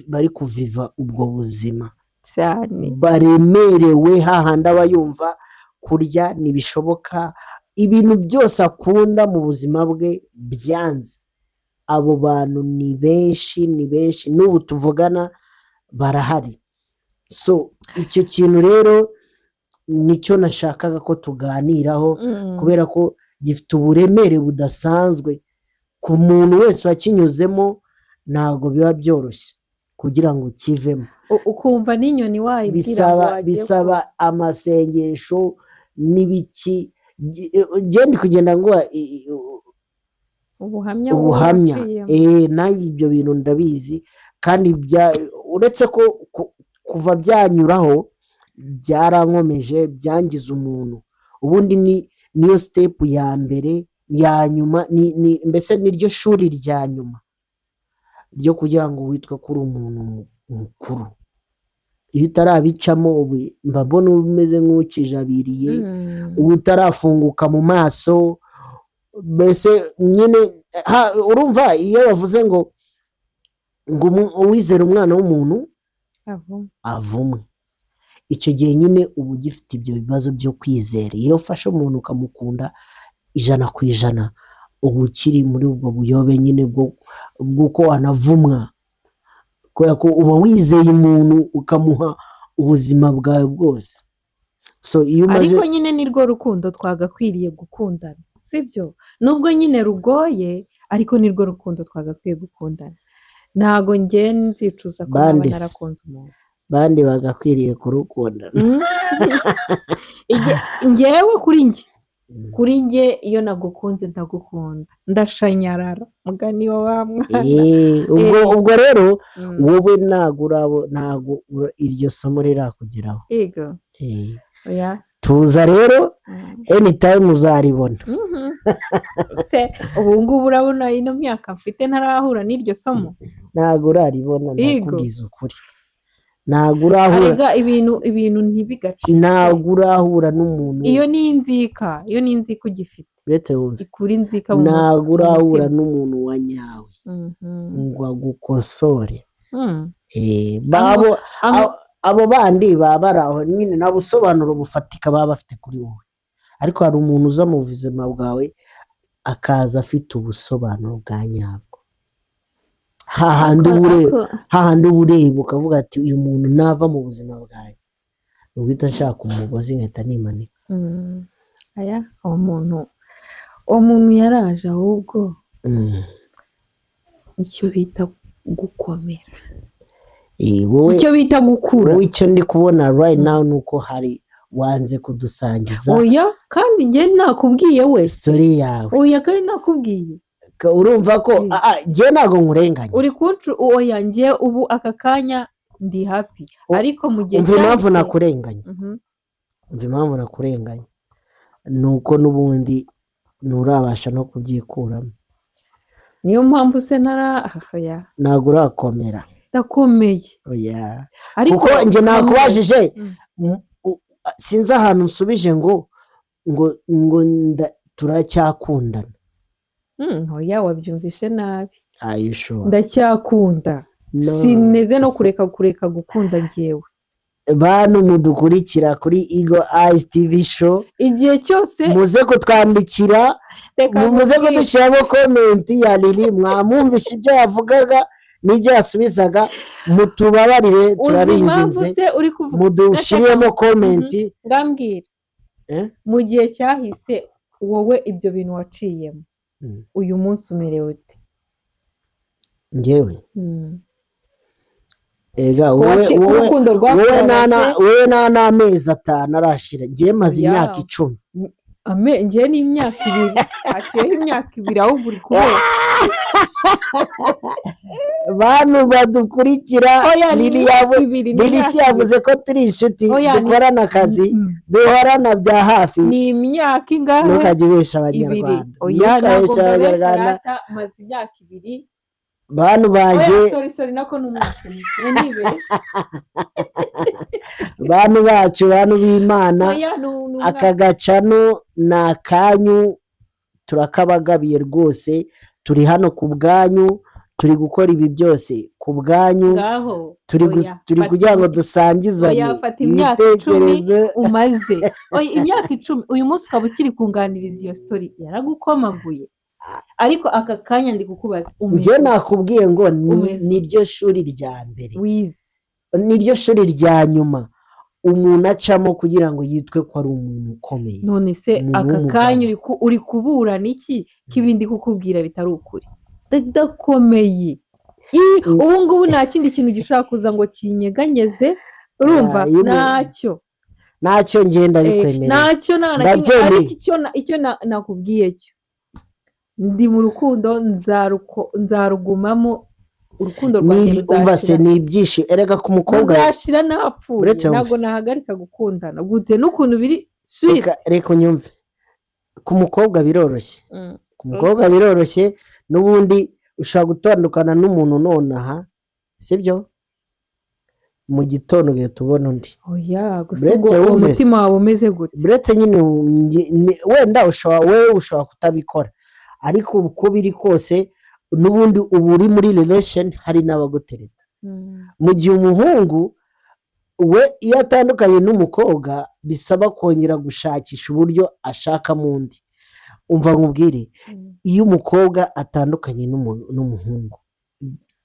bari kuviva ubwo buzima cyane, baremerewe, hahandi aba yumva kurya ntibishoboka, ibintu byose akunda mu buzima bwe byanze. Abo bantu ni benshi, ni benshi, n'ubu tuvugana barahari. So icyo kintu rero nicyo nashakaga ko tuganiraho, kubera ko gifite uburemere budasanzwe ku muntu wese wakinyuzemo. Ntabwo biba byoroshye kugira ngo kivemo, ukumva n'inyoni wayibwira, bisaba amasengesho n'ibiki. Genda kugenda ngo ubuhamya nayo ibyo bintu ndabizi, kandi uretse ko kuva byanyuraho byarankomeje, byangiza umuntu. Ubundi niyo step ya mbere ya nyuma, mbese niryo shuri rya nyuma ryo kugira ngo witwe kuri umuntu mukuru. Iyo utarabicamo mba mbona umeze nk'ukijabiriye, uba utarafunguka mu maso, mbese nyine urumva iyo bavuze ngo uwizera umwana w'umuntu avumwe, icyo gihe nyine uba ugifite ibyo bibazo byo kwizera. Iyo ufashe umuntu ukamukunda 100%, uba ukiri muri ubwo buyobe nyine bw'uko wanavumwa, kubera ko uba wizeye umuntu ukamuha ubuzima bwawe bwose. So iyo umaze, ariko nyine nirwo rukundo twagakwiriye gukundana, sibyo? Nubwo nyine rugoye, ariko nirwo rukundo twagakwiye gukundana. Ntago nge nzicuza ko naba narakunze umuntu. Bandi bagakwiriye kurukundana. Ngewe kuri nge iyo nagukunze ndagukunda, ndashanyarara mugani wa wa mwana. Ubwo rero wowe ntago iryo somo rirakugeraho. Yego. Tuza rero anytime uzaribona. Ubu ngubu urabona ino myaka mfite ntarahura n'iryo somo. Ntago uraribona, nakubwiza ukuri. Ntago urahura. Ibintu ntibigacike. Ntago urahura n'umuntu. Iyo ni inzika, iyo ni inzika ugifite. Uretse wumve. Ikura inzika. Ntago urahura n'umuntu wa nyawe ngo agukosore. Abo bandi baba bari aho nyine nta busobanuro bufatika baba bafite kuri wowe, ariko hari umuntu uza mu buzima bwawe akaza afite ubusobanuro bwa nyabwo, hahandi uba ureba ukavuga ati uyu muntu nava mu buzima bwanjye uguhita nshaka umugozi nkahita nimanika. Aya uwo muntu yaraje, ahubwo icyo bita gukomera, icyo bita gukura. Wowe icyo ndi kubona right now ni uko hari wanze kudusangiza. Oya, kandi njye nakubwiye we story yawe. Oya, kandi nakubwiye. Urumva ko njye ntago nkurenganya. Uri kuncu. Oya, njye ubu aka kanya ndi happy, ariko mu gihe umva impamvu nakurenganya. Umva impamvu nakurenganya nuko n'ubundi nturabasha no kubyikuramo. Niyo mpamvu se ntara oya ntago urakomera. Ndakomeye. Oya, kuko njye nakubajije sinzi ahantu nsubije ngo ngo ngo turacyakundana. Oya, wabyumvishe nabi. Are you sure? Ndacyakunda. Sineze no kureka gukunda njyewe. Bantu mudukurikira kuri Eagle Eyes TV show, igihe cyose muze kutwandikira, muze kudushyiramo comment ya Lili, mwamwumvishe ibyo yavugaga n'ibyo yasubizaga, mutubabarire turabinginze, mudushiremo comment. Ngambwira mu gihe cyahise wowe ibyo bintu waciyemo, uyu munsi umerewe ute? Njyewe ega wowe nta amezi 5 arashira, njyewe maze imyaka 10. Njyewe ni imyaka 2, haciyeho imyaka 2 ahubwo uri kubera. Bantu badukurikira, Lili si yavuze ko turi inshuti, dukorana akazi, duhorana bya hafi. Ni imyaka ingahe? Ntukajye ubesha Abanyarwanda. Ntukabesha Abanyarwanda. Maze imyaka 2. Bantu banjye, bantu bacu, bantu b'Imana, aka gacano ni akanyu, turakabagabiye rwose, turi hano ku bwanyu, turi gukora ibi byose ku bwanyu, turi kugira ngo dusangizanye ibitekerezo. Umaze imyaka 10 uyu munsi ukaba ukiri kunganiriza iyo story yaragukomaguye. Ariko aka kanya ndi kukubaza, njye nakubwiye ngo niryo shuri rya mbere, niryo shuri rya nyuma umuntu acamo kugira ngo yitwe ko ari umuntu ukomeye. None se aka kanya uri kuburana iki k'ibindi kukubwira bitari ukuri? Ndakomeye. Ubu ngubu nta kindi kintu gishobora kuza ngo kinyeganyeze, urumva? Ntacyo ntacyo ngenda bikwemerera, ntacyo nta na kimwe. Ariko icyo nakubwiye cyo, ndi mu rukundo, nzarugumamo. Urukundo rwanjye ruzashira. Ni ibyishimo erega ku mukobwa ruzashira napfuye, ntabwo nahagarika gukundana gute n'ukuntu biri sweet. Reka unyumve, ku mukobwa biroroshye, ku mukobwa biroroshye n'ubundi ushobora gutandukana n'umuntu nonaha, sibyo? Mu gitondo ugahita ubona undi. Oya, gusa ubwo umutima wawe umeze gute? Buretse nyine wenda ushobora kutabikora, ariko uko biri kose n'ubundi uba uri muri relation, hari n'abagutereta. Mu gihe umuhungu we iyo atandukanye n'umukobwa bisaba kongera gushakisha uburyo ashakamo undi. Umva nkubwire, iyo umukobwa atandukanye n'umuhungu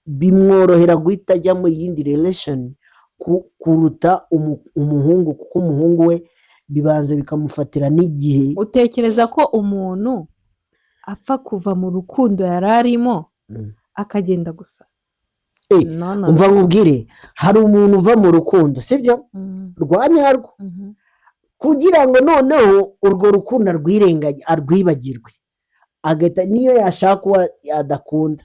bimworohera guhita ajya mu yindi relation kuruta umuhungu, kuko umuhungu we bibanza bikamufatira n'igihe. Utekereza ko umuntu apfa kuva mu rukundo yari arimo akagenda gusa? Umva nkubwire, hari umuntu uva mu rukundo, sibyo? Rwa nyarwo, kugira ngo noneho urwo rukundo arwirenganye, arwibagirwe, agahita niyo yashaka uwo adakunda,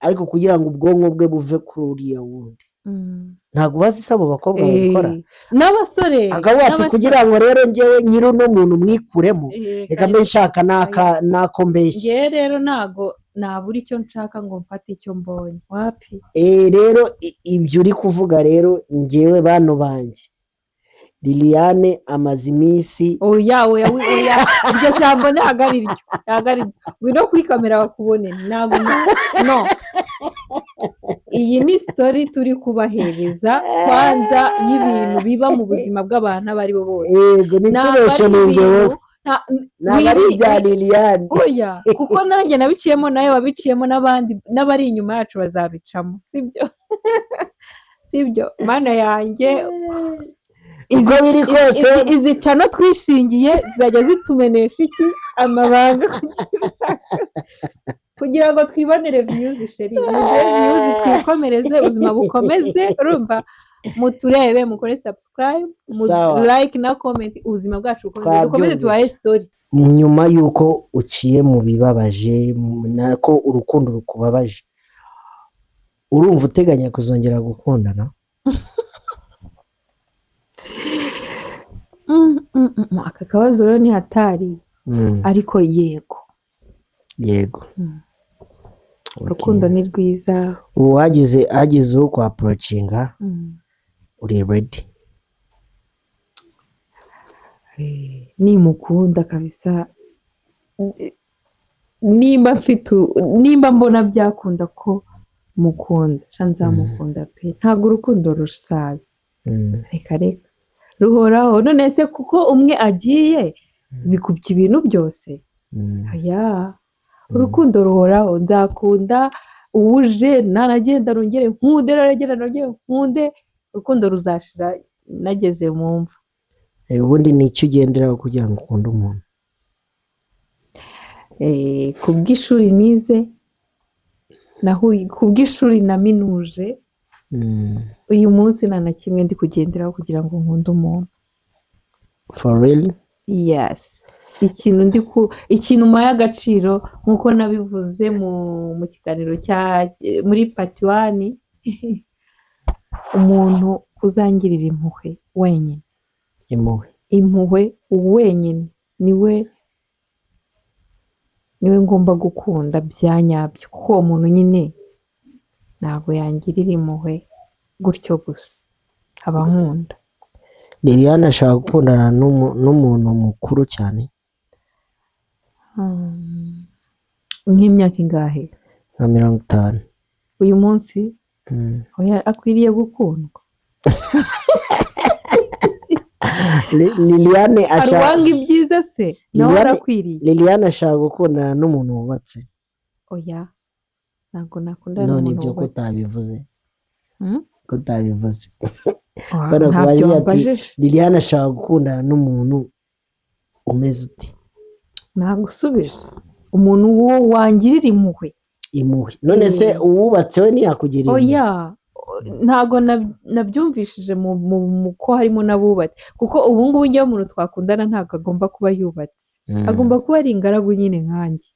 ariko kugira ngo ubwonko bwe buve kuri uriya wundi. Ntabwo bazi se abo bakobwa babikora n'abasore. Akavuga ati kugira ngo rero njyewe nyiri uno muntu mwikuremo, reka mbe nshaka nako mbeshya. Njyewe rero ntago nabura icyo nshaka ngo mfate icyo mbonye. Wapi? Rero ibyo uri kuvuga rero njyewe bano banjye, Liliane amaze iminsi. Oya oya oya, iryo jambo ntabwo ari ryo, ntabwo ari ryo. Ngwino kuri kamera bakubone. Ntabwo, no. Iyi ni story turi kubahereza kwanza y'ibintu biba mu buzima bw'abantu abo ari bo bose. Yego, Ntabwo nitubeshe ari ninjye wowe. ibintu Ntabwo ari ibya Liliane. Oya, kuko nanjye nabiciyemo, nawe wabiciyemo, n'abandi n'abari inyuma yacu bazabicamo, sibyo? Sibyo, Mana yanjye? Uko biri kose. Izi channel twishingiye zizajya zitumenesha iki amabanga kugira ngo twibonere views. Chéri, muduhe views twikomereze, ubuzima bukomeze. Urumva, muturebe, mukore subscribe, Sawa. like na comment, ubuzima bwacu bukomeze, dukomeze Twabyumvise. tubahe story. Nyuma y'uko uciye mu bibabaje, nako urukundo rukubabaje, urumva uteganya kuzongera gukundana? Aka kabazo rero ni hatari, ariko yego. Yego. Okay. Urukundo ni rwiza. Ubu hagize uwo kwa approachinga, uri ready? Nimukunda kabisa, nimba mfite nimba mbona byakunda ko mukunda, sha nzamukunda pe. Ntabwo urukundo rusaza. Reka reka, ruhoraho. None se kuko umwe agiye bikubye ibintu byose? Aya, urukundo ruhoraho. Nzakunda uwuje, naragenda rongere nkunde, naragenda nongere nkunde. Urukundo ruzashira nageze mu mva. Ubundi ni icyo ugenderaho kugira ngo ukunde umuntu? Ku bw'ishuri nize, ku bw'ishuri naminuje, uyu munsi nta na kimwe ndi kugenderaho kugira ngo nkunde umuntu. For real? Yes. Ikintu mpaye agaciro, nk'uko nabivuze mu kiganiro cya muri part 1, umuntu uzangirira impuhwe wenyine. Impuhwe. Impuhwe wenyine niwe ngomba gukunda bya nyabyo, kuko uwo muntu nyine ntabwo yangirira impuhwe gutyo gusa, aba ankunda. Liliane ashaka gukundana n'umuntu mukuru cyane. Nk'imyaka ingahe? Nka 50. Uyu munsi? Oya, akwiriye gukundwa. Liliane Hari ashaka uwanga ibyiza se? Nawe arakwiriye. Liliane ashaka gukundana n'umuntu wubatse. Oya, ntabwo nakundana None n'umuntu ibyo ko wubatse. utabivuze? Ko utabivuze? Ah, Barakubaza ntabyo ati, wambajije. Liliane ashaka gukundana n'umuntu umeze ute? Nagusubije, umuntu wo wangirira impuhwe. Impuhwe. None se uwubatse we ntiyakugirira impuhwe? Oya, ntabwo nabyumvishije mu ko harimo n'abubatse, kuko ubu ngubu njyewe umuntu twakundana ntabwo agomba kuba yubatse. Agomba kuba ari ingaragu nyine nkanjye.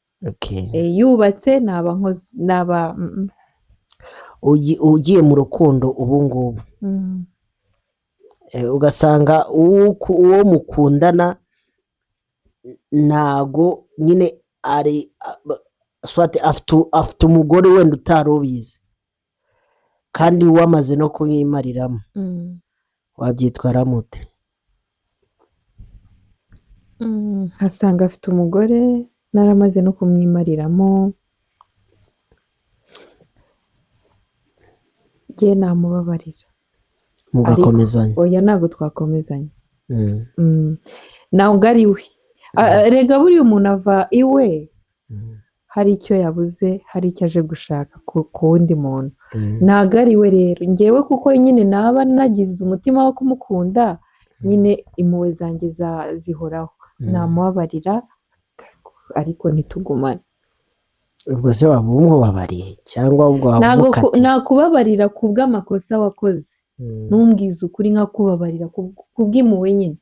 Yubatse naba nkoze naba Ugiye mu rukundo ubu ngubu, ugasanga uwo mukundana ntago nyine ari swate afite umugore wenda utari ubizi, kandi wamaze no kumwimariramo, wabyitwaramo ute? Nkasanga afite umugore naramaze no kumwimariramo, njye namubabarira. Mugakomezanya? Oya, ntabwo twakomezanya. Ntabwo ari we. Rega buriya umuntu ava iwe hari icyo yabuze, hari icyo aje gushaka ku wundi muntu. Ntabwo ari we rero njyewe, kuko nyine naba nagize umutima wo kumukunda nyine, impuhwe zanjye zihoraho. Namubabarira ariko ntitugumane. Ubwo se waba umubabariye cyangwa ubwo waba Ntabwo umukatiye? Nakubabarira ku bw'amakosa wakoze, ntumbwize ukuri, nkakubabarira ku bw'impuhwe nyine,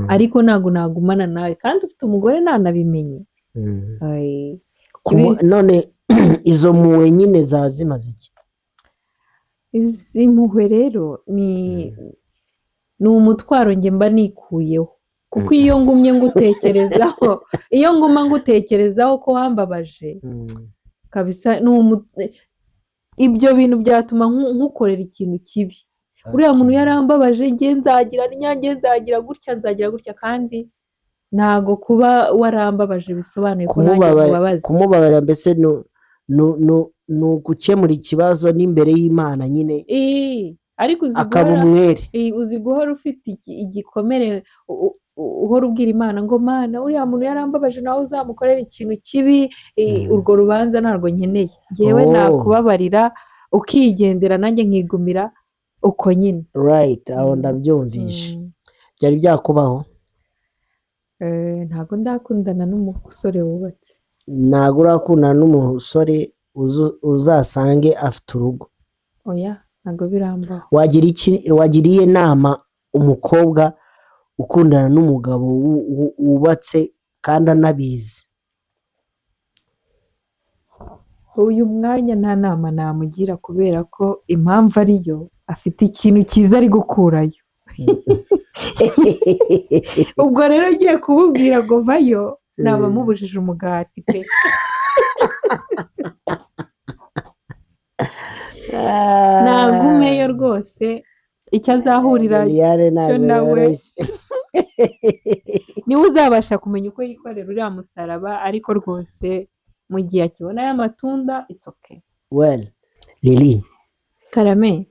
ariko ntabwo nagumana nawe kandi ufite umugore nanabimenye. Ay, None izo mpuhwe nyine zaba zimaze iki? Izi mpuhwe rero ni umutwaro njye mba nikuyeho, kuko iyo ngumye ngutekerezaho, iyo nguma ngutekerezaho ko wambabaje kabisa, ibyo bintu byatuma nkukorera ikintu kibi. Uriya muntu yarambabaje, njye nzagira n'inyange, nzagira gutya, nzagira gutya, kandi ntago kuba warambabaje bisobanuye ko nanjye nkubabaza. Kumubabarira mbese Ni ugukemura ikibazo n'imbere y'Imana nyine. Ariko akaba umwere. Uzi guhora ufite igikomere, uhora ubwira Imana ngo Mana uriya muntu yarambabaje, nawe uzamukorera ikintu kibi, urwo rubanza ntabwo nkeneye, ngewe nakubabarira ukigendera nanjye nkigumira uko nyine. Right, aho ndabyumvishe. Byari byakubaho? Ntabwo ndakundana n'umusore wubatse. Ntabwo urakundana n'umusore uzasange afite urugo? Oya, ntabwo birambaho. Wagiriye inama umukobwa ukundana n'umugabo wubatse kandi anabizi? Uyu mwanya nta nama namugira, kubera ko impamvu ariyo afite ikintu cyiza ari gukurayo. Ubwo rero ugiye kumubwira ngo vayo, naba mubujije umugati pe. Nagumeyo rwose, icyo azahurira cyo nawe niwe uzabasha kumenya uko yikorera uriya musaraba, ariko rwose mu gihe akibona aya matunda it's okay. Well, Lily Karame,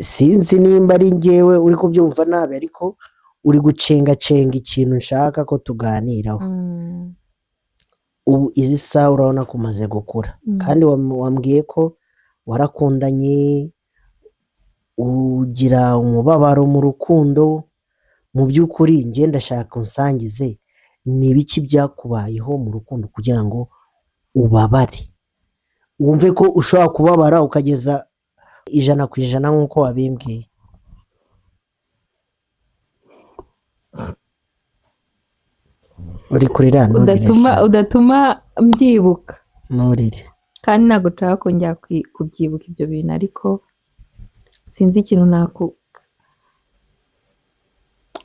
sinzi nimba ari njyewe uri kubyumva nabi, ariko uri gucengacenga ikintu nshaka ko tuganiraho. Ubu izi saha urabona ko umaze gukura, kandi wambwiye ko warakundanye, ugira umubabaro mu rukundo. Mu by'ukuri njye ndashaka unsangize ni ibiki byakubayeho mu rukundo kugira ngo ubabare, wumve ko ushobora kubabara ukageza 100% nk'uko wabimbwiye. Uri kurira udatuma mbyibuka. Nturire. Kandi ntabwo nshaka kongera kubyibuka ibyo bintu, ariko sinzi ikintu naku.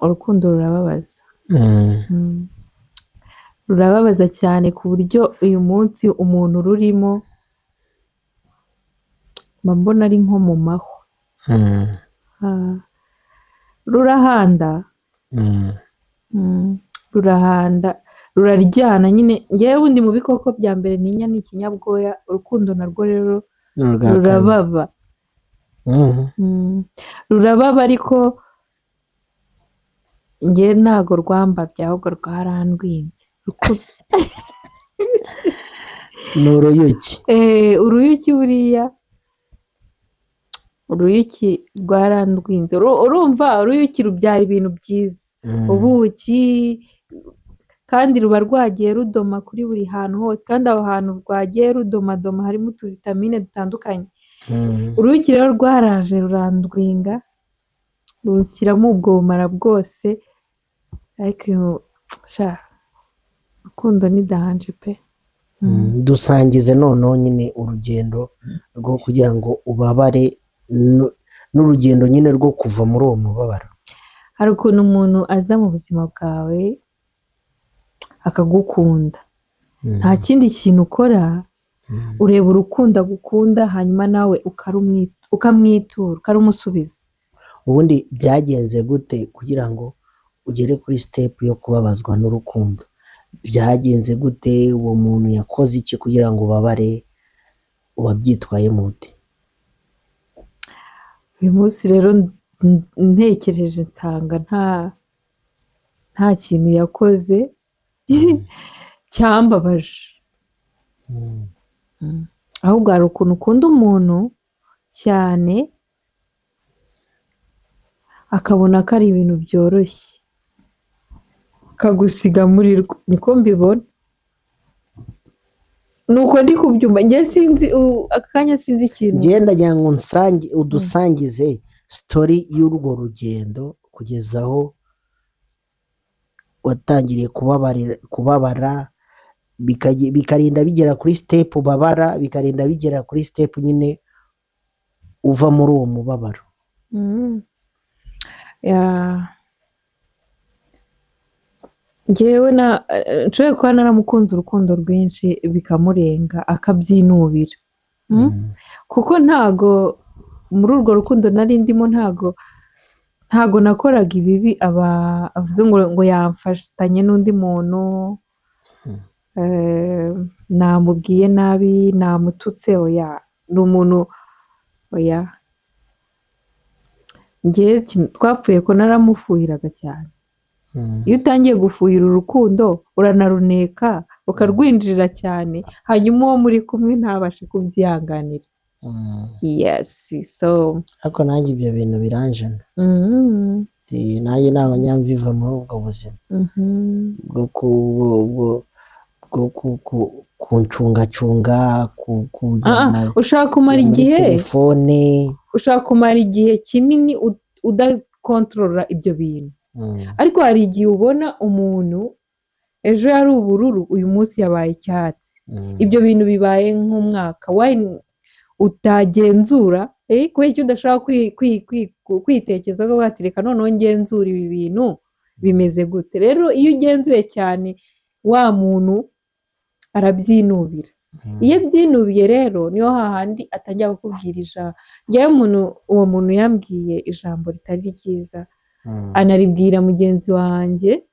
Urukundo rurababaza. Rurababaza cyane ku buryo uyu munsi umuntu rurimo mbona ari nko mu mahwa. Rurahanda. Rurahanda, ruraryana nyine. Ngewe bundi mu bikoko bya mbere ntinya ni ikinyabwoya, urukundo narwo rero rurababa. Rurababa, ariko ngewe ntago rwambabye, ahubwo rwarandwinze. Ni uruyuki. Uruyuki buriya, uruyuki rwarandwinze. Urumva uruyuki rubyara ibintu byiza, ubuki, kandi ruba rwagiye rudoma kuri buri hantu hose, kandi aho hantu rwagiye rudomadoma harimo utuvitamine dutandukanye. Uruyuki rero rwaraje rurandwinga, rushyiramo ubwo bumara bwose, ariko sha urukundo ni danje pe. Dusangize noneho nyine urugendo rwo kugira ngo ubabare, n'urugendo nyine rwo kuva muri uwo mubabaro. Hari ukuntu umuntu aza mu buzima bwawe akagukunda, nta kindi kintu ukora, ureba urukundo agukunda, hanyuma nawe ukamwitura, ukarumusubiza. Ubundi byagenze gute kugira ngo ugere kuri step yo kubabazwa n'urukundo? Byagenze gute? Uwo muntu yakoze iki kugira ngo ubabare? Wabyitwayemo ute? Uyu munsi rero ntekereje nsanga nta kintu yakoze cyambabaje. Ahubwo hari ukuntu ukunda umuntu cyane akabona ko ari ibintu byoroshye, akagusiga muri rwo. Niko mbibona, nuko ndi kubyumva. Njye sinzi aka kanya, sinzi ikintu. Njye ndagira ngo udusangize story y'urwo rugendo kugeza aho watangiriye kubabara, bikarinda bigera kuri step ubabara, bikarinda bigera kuri step nyine uva muri uwo mubabaro. Njyewe nshoboye kuba naramukunze urukundo rwinshi bikamurenga akabyinubira. Kuko ntago muri urwo rukundo nari ndimo, ntago nakoraga ibibi avuga ngo yamfatanye n'undi muntu. Namubwiye nabi, namututse, oya, ni umuntu, oya. Njye twapfuye ko naramufuhiraga cyane. Iyo utangiye gufuhira urukundo uranaruneka, ukarwinjirira cyane, hanyuma uwo muri kumwe ntabashe kubyihanganira. Yes, so Ariko nanjye ibyo bintu biranjana. Nanjye ntabwo nyamviva muri ubwo buzima bwo kuncungacunga, kujyana Ushaka kumara muri igihe, telefone. Ushaka kumara igihe kinini udakontorora ibyo bintu. Ariko hari igihe ubona umuntu ejo yari ubururu, uyu munsi yabaye icyatsi. Ibyo bintu bibaye nk'umwaka, why utagenzura? Kubera icyo udashobora kwitekerezaho ukavuga ati reka noneho ngenzure ibi bintu bimeze gute. Rero iyo ugenzuye cyane wa muntu arabyinubira. Iyo abyinubiye rero niyo hahandi atangira kukubwira ijambo. Njyewe uwo muntu yambwiye ijambo ritari ryiza, anaribwira mugenzi wanjye.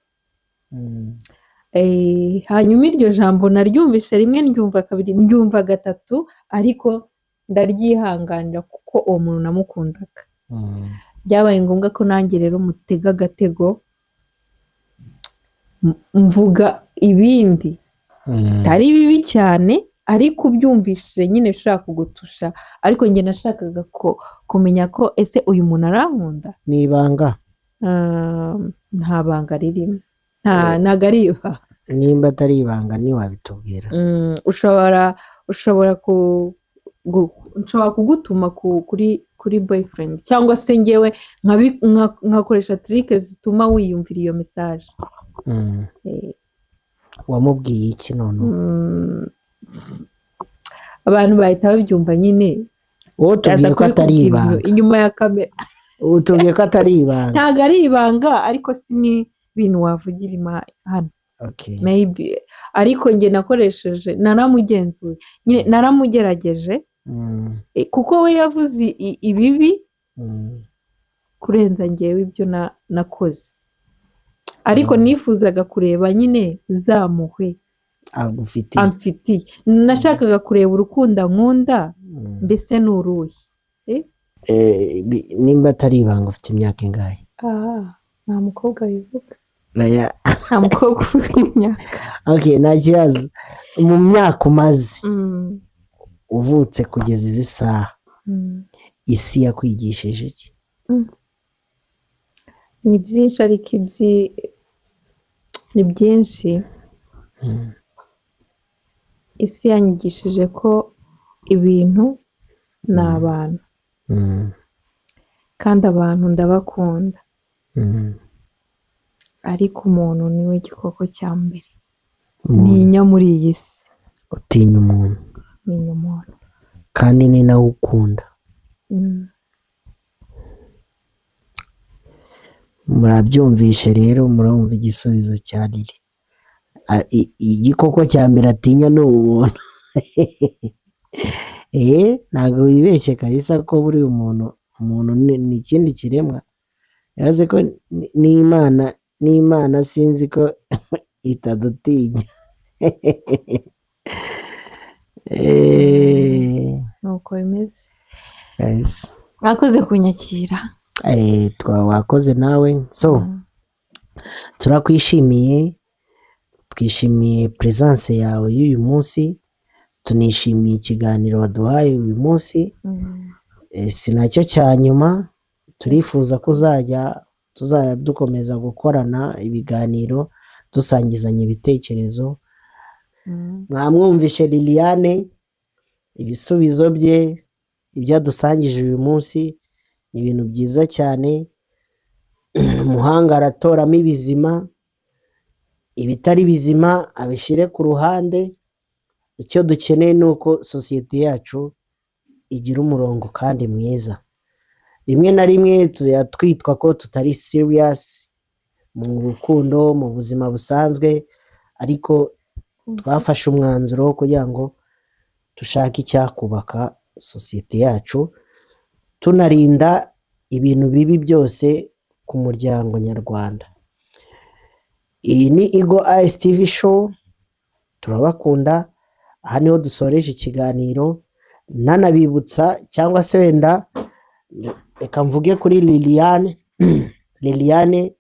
Hanyuma iryo jambo naryumvise rimwe, ndyumva kabiri, ndyumva gatatu, ariko ndaryihanganira kuko uwo muntu namukundaga. Byabaye ngombwa ko nanjye rero mutega agatego, mvuga ibindi bitari bibi cyane, ariko ubyumvishije nyine bishobora kugutusha. Ariko njye nashakaga kumenya ko ese uyu muntu arankunda. Ni ibanga? Nta banga ririmo, ntago ari ibanga. Nimba atari ibanga ntiwabitubwira. Nshobora kugutuma kuri boyfriend, cyangwa se njyewe nkakoresha trick zituma wiyumvira iyo message. Wamubwiye iki noneho? Abantu bahita babyumva nyine. Wowe tubwiye ko atari ibanga. Inyuma ya kamera. Ubu tubwiye ko atari ibanga. Ntabwo ari ibanga, ariko si n'ibintu wavugira hano. Maybe. Ariko njye nakoresheje, naramugenzuye nyine, naramugerageje, kuko we yavuze ibibi kurenza njyewe ibyo nakoze. Ariko nifuzaga kureba nyine zamuhwe agufitiye. Amfitiye. Nashakaga kureba urukundo nkunda, mbese ni uruhe. Nimba atari ibanga ufite imyaka ingahe? Nta mukobwa wivuga. Nta mukobwa uvuga imyaka. Okay, nta kibazo. Mu myaka umaze uvutse kugeza izi saha, isi yakwigishije iki? Ni byinshi, ariko ni byinshi. Isi yanyigishije ko ibintu ni abantu, kandi abantu ndabakunda, ariko umuntu niwe gikoko cya mbere ntinya muri iyi si. Utinya umuntu? Ntinya umuntu. Kandi ni nawe ukunda. Murabyumvishe rero, murumva igisubizo cya Lily. Igikoko cya mbere atinya ni umuntu. Ntabwo wibeshye kabisa ko buri umuntu ni ikindi kiremwa. Yavuze ko n'Imana sinzi ko itadutinya. Nuko bimeze. Mwakoze kunyakira. Wakoze nawe. So turakwishimiye, twishimiye presence yawe y'uyu munsi, tunishimiye ikiganiro waduhaye uyu munsi. Si nacyo cya nyuma, turifuza ko tuzajya dukomeza gukorana ibiganiro, dusangizanya ibitekerezo. Mwamwumvishe Liliane, ibisubizo bye, ibyo adusangije uyu munsi ni ibintu byiza cyane. Umuhanga aratoramo ibizima, ibitari bizima abishyire ku ruhande. Icyo dukeneye ni uko sosiyete yacu igira umurongo kandi mwiza. Rimwe na rimwe twitwa ko tutari serious mu rukundo, mu buzima busanzwe, ariko twafashe umwanzuro wo kugira ngo dushake icyakubaka sosiyete yacu, tunarinda ibintu bibi byose ku muryango nyarwanda. Iyi ni Eagle Eyes TV show. Turabakunda. Aha niho dusoreje ikiganiro, nanabibutsa cyangwa se wenda reka mvuge kuri Liliane. Liliane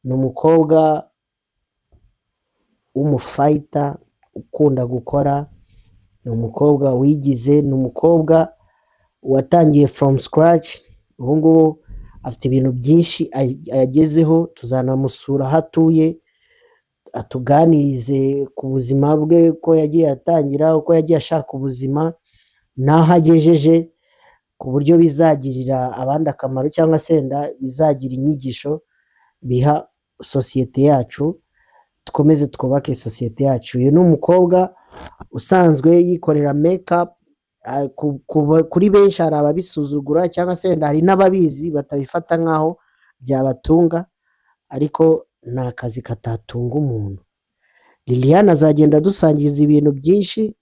ni umukobwa w'umufayita ukunda gukora, ni umukobwa wigize, ni umukobwa watangiye from scratch. Ubu ngubu afite ibintu byinshi yagezeho, tuzanamusura aho atuye atuganirize ku buzima bwe, uko yagiye atangira, uko yagiye ashaka ubuzima n'aho agejeje, ku buryo bizagirira abandi akamaro cyangwa se wenda bizagira inyigisho biha sosiyete yacu. Dukomeze twubake sosiyete yacu. Uyu ni umukobwa usanzwe yikorera makeup. Kuri benshi hari ababisuzugura cyangwa se wenda hari n'ababizi batabifata nk'aho byabatunga, ariko ni akazi katatunga umuntu. Liliane azagenda adusangiza ibintu byinshi,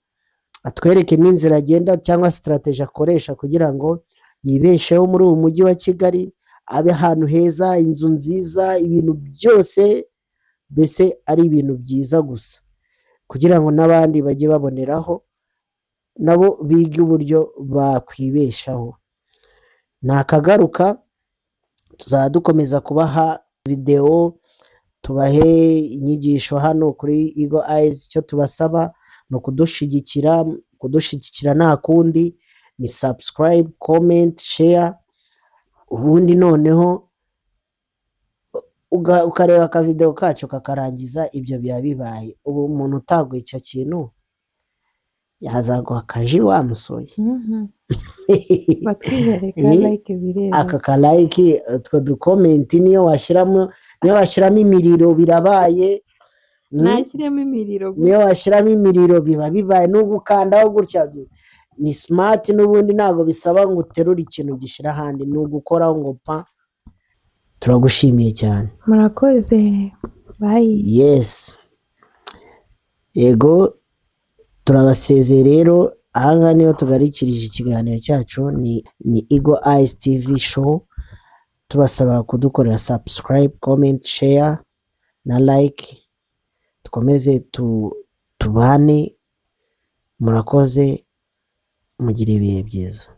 atwereke n'inzira agenda cyangwa strategy akoresha kugira ngo yibesheho muri uyu mujyi wa Kigali, abe ahantu heza, inzu nziza, ibintu byose mbese ari ibintu byiza gusa, kugira ngo n'abandi bajye baboneraho nabo bige uburyo bakwibeshaho. Nakagaruka tuzajya dukomeza kubaha videwo, tubahe inyigisho hano kuri Eagle Eyes. Icyo tubasaba ni ukudushigikira, kudushigikira nta kundi ni subscribe, comment, share, ubundi noneho ukareba akavideo kacu kakarangiza, ibyo biba bibaye. Ubu umuntu utaguha icyo kintu yazaguha akaji wamusuye. Batwihereka like birera. Aka ka like, utwo ducomment, niyo washyiramo imiriro birabaye. Nashyiremo imiriro gusa. Niyo washyiramo imiriro biba bibaye, no gukandaho gutya ni smart. N'ubundi ntabwo bisaba ngo uterure ikintu gishyira ahandi, ni ugukoraho ngo pa. Turagushimiye cyane. Murakoze, bye. Yes, yego, turabasezeye rero. Ahangaha niho tugarukirije ikiganiro cyacu, ni Eagle Eyes TV Show, tubasaba kudukorera subscribe, comment, share na like, dukomeze tubane. Murakoze, mugire ibihe byiza.